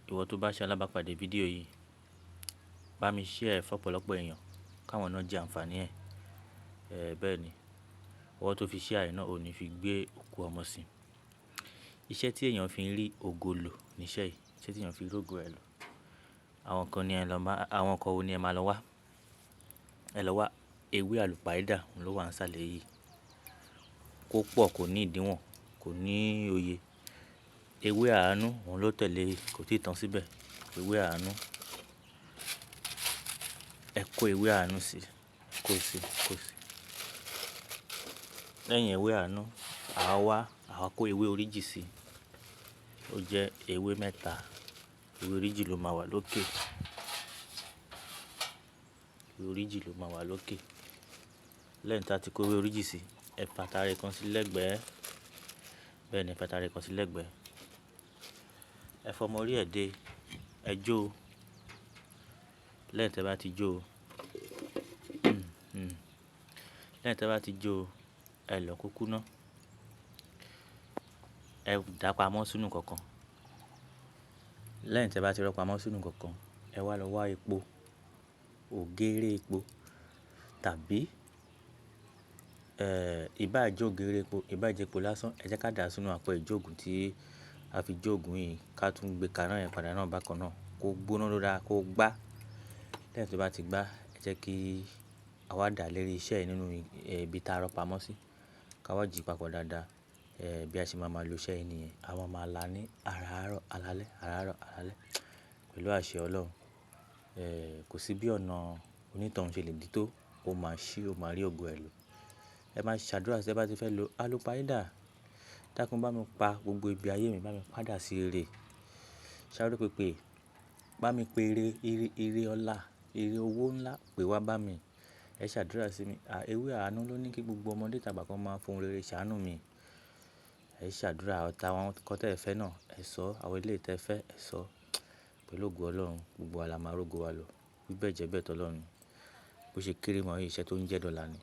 Ìwọ tó bá ṣe alábàápàdé fídíò yìí, bá mi share ẹ fọ́pọ̀lọpọ̀ èèyàn káwọn náà jẹ ànfàní ẹ̀. Bẹ́ẹ̀ ni, ọwọ́ tó fi share ẹ náà ò ní fi gbé òkú ọmọ sí. Iṣẹ́ tí èèyàn fi ń rí ògo lò ní iṣẹ́ yìí, iṣẹ́ tí èèyàn fi ń rí ògo ẹ lò. Àwọn kan ní ẹ lọ má, àwọn nkan wo ni ẹ máa lọ wá? Ẹ lọ wá ewé àlùpàídà, òun ló wà ní sàlẹ̀ yìí. Kó pọ̀, kò ní ìdíwọ̀n, kò ní òye. Ewé àánú, òun ló tẹ̀lé, kò tíì tán síbẹ̀. Ewé àánú. Ẹ kó ewé àánú sí, kó sí, kó sí. Lẹ́yìn ewé àánú, àwa wá, àwa kó ewé oríjì sí. Ó jẹ́ ewé mẹ́ta. Ewé oríjì ló máa wà lókè. Ewé oríjì ló máa wà lókè. Lẹ́yìn tí a ti kó ewé oríjì sí, ẹ fa atare kan sí lẹ́gbẹ̀ẹ́. Bẹ́ẹ̀ ni, ẹ fa atare kan sí lẹ́gbẹ̀ẹ́. Ẹ fọmọ orí ẹ dé, ẹ jó. Lẹ́yìn tí ẹ bá ti jó, lẹ́yìn tí ẹ bá ti jó, ẹ lọ kó kúná. Ẹ dà pamọ́ sínú nkankan. Lẹ́yìn tí ẹ bá ti rọ́ pamọ́ sínú nkankan, ẹ wá lọ wá epo, ògérè epo tàbí, ìbá jẹ́ ògérè epo, ìbá jẹ́ epo lásán, ẹ jẹ́ ká dà á sínú àpò ìjóògùn tí a fi jóògùn yìí ká tún gbé ka iná yẹn padà náà bákan náà kó gbóná dáadáa, kó gbá. Lẹ́yìn tí ó bá ti gbá, ẹ jẹ́ kí a wá dà á lérí iṣẹ́ yìí nínú ibi tí a rọ́ pamọ́ sí. Ká wá jí papọ̀ dáadáa. Bí a ṣe máa máa lo iṣẹ́ yìí nìyẹn. A máa máa là ní àràárọ̀, alalẹ́, àràárọ̀, alalẹ́ pẹ̀lú àṣẹ Ọlọ́run. Kò sí bí ọ̀nà onítọ̀hún ṣe lè dí tó, ó máa ṣí, ó máa rí ògo ẹ lò. Ẹ máa ṣàdúrà tí ẹ bá ti fẹ́ lo àlùpàídà. Dákun bá mi pa gbogbo ibi ayé mi, bá mi padà sí ire. Sáré pèpè, bá mi pe ire, ire, ire ọlá, ire owó ńlá pè wá bá mi. Ẹ ṣàdúrà sí mi. À, ewé àánú ló ní kí gbogbo ọmọdé tàgbà kan máa fún rere ṣàánú mi. Ẹ ṣàdúrà, àwọn nǹkan tí ẹ fẹ́ náà, ẹ sọ, àwọn eléyìí tí ẹ fẹ́, ẹ sọ pẹ̀lú ògo Ọlọ́run. Gbogbo wa la máa rógo wa lò. Wí bẹ́ẹ̀ jẹ́ bẹ́ẹ̀ tọ́ Ọlọ́run. Bí ó ṣe kéré mọ́ iṣẹ́ tó ń jẹ́ dọ́là ni.